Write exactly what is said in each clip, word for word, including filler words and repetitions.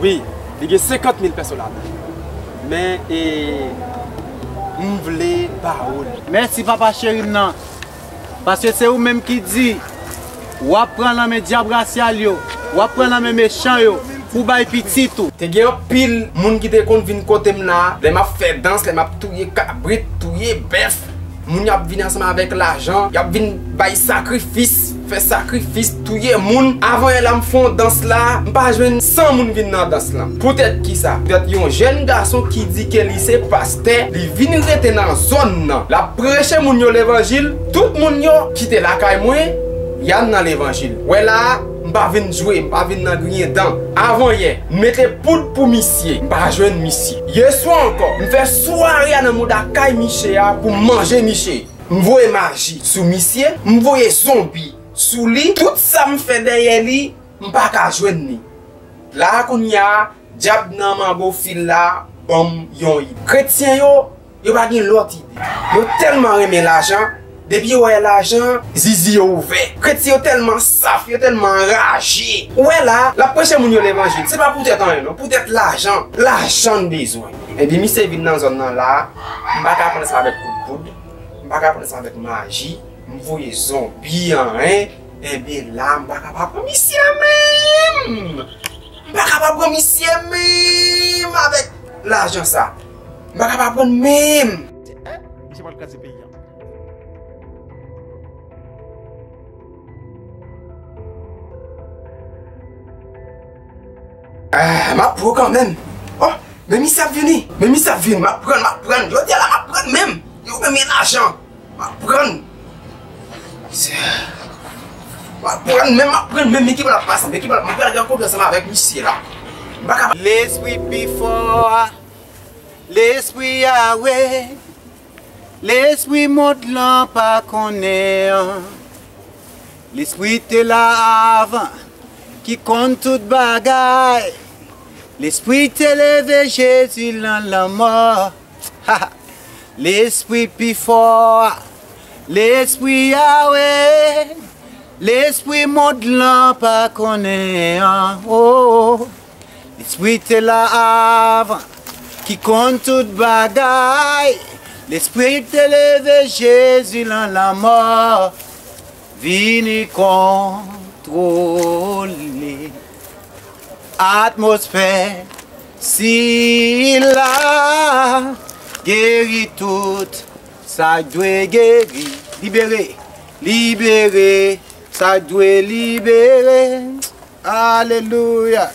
Wi, li gen senkant mil pèso ladan. Men, e, m vle ba ou l. Mèsi, papa cheri m nan. Paske se ou menm ki di, w ap pran nan men dyab rasyal yo, w ap pran nan men mechan yo, pou bay pitit ou. Te gen anpil moun ki te konn vin kote m la, lè m ap fè dans, lè m ap touye kabrit, touye bèf. Moun y ap vin ansanm avèk lajan, y ap vin bay sakrifis, fè sakrifis, touye moun. Avan yè la, m fè yon dans la, m pa jwenn san moun vin nan dans lan. Poutèt kisa? Poutèt yon jèn gason ki di ke li se pastè, li vin rete nan zòn nan. L ap preche moun yo levanjil, tout moun yo kite lakay mwen, y al nan levanjil. Wè la a, m pa vin jwe, m pa vin nan griyen dan. Avan yè, m mete poud pou misye, m pa jwenn misye. Yè swa ankò, m fè sware a nan mouda kay misye a pou m manje misye. M voye maji sou misye, m voye zonbi sou li. Tout sa m fè dèyè li, m pa ka jwenn li. La a kounye a, dyab nan mango fil la ban m yon ide. Kretyen yo, yo pa gen lòt ide. Yo tèlman renmen lajan, depi yo wè lajan, zizi yo ouvè. Kretyen yo tèlman saf, yo tèlman anraje. Ou wè la, l ap preche moun yo levanjil. Se pa poutèt anyen non, poutèt lajan. Lajan n bezwen. Epi misye vin nan zòn nan la, m pa ka pran sa avèk kout poud, m pa ka pran sa avèk maji, m voye zonbi an, en. Enben la, m pa ka pa pran misye menm. M pa ka pa pran misye menm avèk lajan sa. M pa ka pa pran menm. Misye pral kraze peyi a. Ah, m ap pran kanmenm. Oh, men misye ap vini. Men misye ap vini. M ap pran, m ap pran. Jodi a la, m ap pran menm. Yo renmen lajan. M ap pran. Se, m ap pran menm, m ap pran menm. Men ki bò l ap pase, men ki bò l ap, m ap pral rankontre ansanm avèk misye la. M pa ka. Lespri pi fò a, lespri Yawe, lespri mond lan pa konnen an. Lespri te la avan, ki konn tout bagay. Lespri te leve Jezi nan lanmò. Lespri pi fò a, lespri Yawe, lespri mond lan pa konnen an. Oh. Lespri te la avan, ki konn tout bagay. Lespri te leve Jezi nan lanmò, vini kontwole atmosfè sila, geri tout sa k dwe geri, libere, libere sa k dwe libere. Alelouya.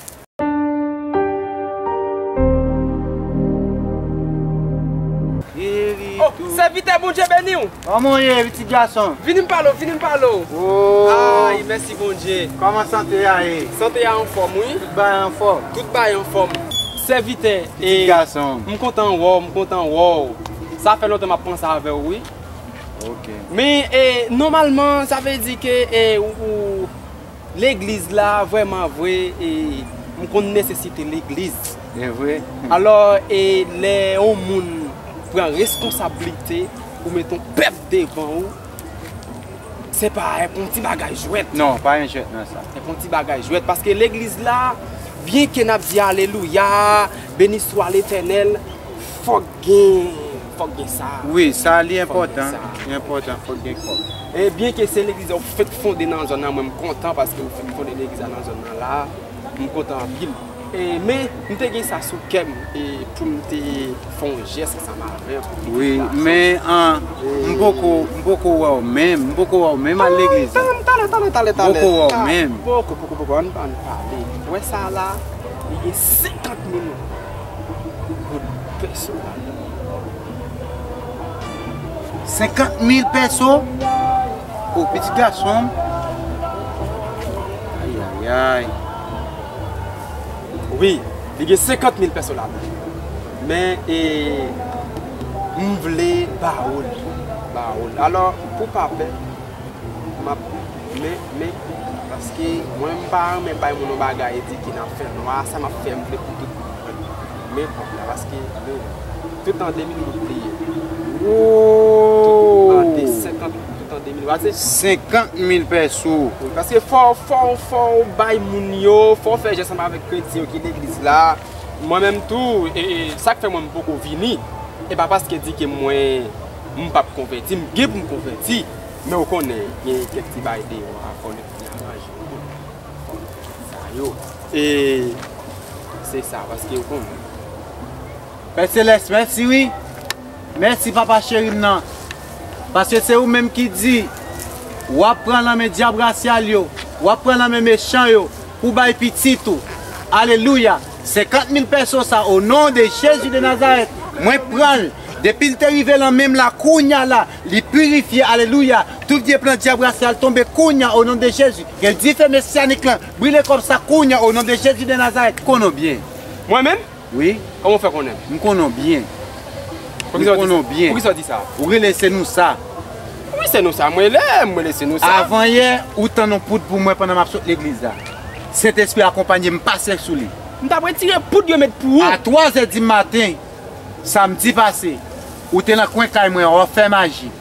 Oh, sèvitè, Bondye beni w. Kòman w ye, pitit gason? Vini m pale w, vini m pale w. Oh. Ay, mèsi Bondye. Kòman sante a ye? Sante a anfòm, wi. Tout bagay anfòm? Tout bagay anfòm. Sèvitè, pitit gason, m kontan wè w, m kontan wè w. Sa fè lontan m ap panse avè w, wi. Ok. Men, e, nòmalman, sa vle di ke, e, ou, ou, legliz la, vrèman vre, e, m konn nesesite legliz. Se vre. Alò, e, lè yon moun pran reskonsablite pou mete yon pèp devan ou, se pa, e, pa yon ti bagay jwèt. Non, pa yon jwèt nan sa. Se pa yon ti bagay jwèt, paske legliz la, byenke n ap di alelouya, beni swa Letènèl, fòk gen, fòk gen sa. Wi, sa li enpòtan. Li enpòtan, fòk gen kòb. E byenke se legliz la ou fèk fonde nan zòn nan, mwen m kontan paske ou fèk fonde legliz la nan zòn nan la. M kontan anpil. E, men, m te gen sa sou kè m, e, pou m te fè yon jès ansanm avè w. Wi, men, an, m poko, m poko wè w menm, m poko wè w menm al legliz la. Talè, talè, talè, talè, talè. M poko wè w menm. Poko, poko, poko, ann, ann pale. Ou wè sa la, li gen senkant mil goud pèso ladan. Senkant mil pèso? O, pitit gason m. Ayayay. Wi, li gen senkant mil pèso ladan. Men, e, m vle ba ou l. Ba ou l. Alò, pou pa pè, m ap, men, men, paske mwen m pa renmen bay moun yon bagay e di ke n ap fè nwa, sa m ap fè m vle pou tout moun wè. Men kòb la, paske, men, tout an de mil goud li ye. Tout an de senkant, tout an de mil Paske senkant mil pèso. Paske fò, fò, fò w bay moun yo, fò w fè jès ansanm avèk kretyen yo ki legliz la. Mwen menm tou, e, e, sa k fè mwen m poko vini, e pa paske di ke mwen, m p ap konvèti, m gen pou m konvèti, men ou konnen, gen kèk ti bagay deyò a, fò nèg vin aranje yo, fò nèg fè sa yo. E se sa, paske ou konnen. Pè Selès, mèsi wi. Mèsi papa cheri m nan. Paske se ou menm ki di, w ap pran nan men dyab rasyal yo, w ap pran nan men mechan yo, pou bay pitit ou. Alelouya. Senkant mil pèso sa, o non de Jezi de Nazarèt, mwen pran l. Depi l te rive nan men m la, kounya la, li pirifye, alelouya. Tout vye plan dyab rasyal tonbe kounya, o non de Jezi. Ke dife mesyanik lan brile kòb sa kounya, o non de Jezi de Nazarèt. Konnen w byen. Mwen menm? Wi. Kòman w fè konnen? M konnen w byen. M konnen w byen. Poukisa w di sa? Ou rele se nou sa. Wi, se nou sa. Mwen rele, mwen rele se nou sa. Avan yè, ou tann yon poud pou mwen pandan m ap sot legliz la. Sentespri akonpanye m, pase sou li. M t ap retire poud yo met pou ou. A twazè di maten, samdi pase, ou te nan kwen kay mwen an, w ap fè maji.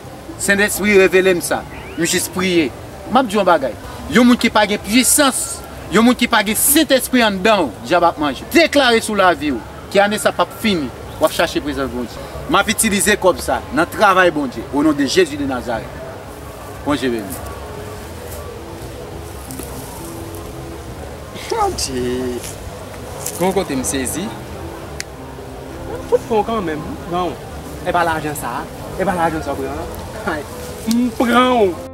Sentespri revele m sa. M jis priye. M ap di w yon bagay. Yon moun ki pa gen pwisans, yon moun ki pa gen Sentespri anndan w, dyab ap manje. Deklare sou lavi w, ke ane sa p ap fini, w ap chache prezans Bondye. M ap itilize kòb sa nan travay Bondye, o non de Jezi de Nazarèt. Bondye beni. Bondye. Gon kote m sezi. M fout pran w kanmenm, m pran w. E pa lajan sa a, e pa lajan sa w pran an. Ay, m pran w.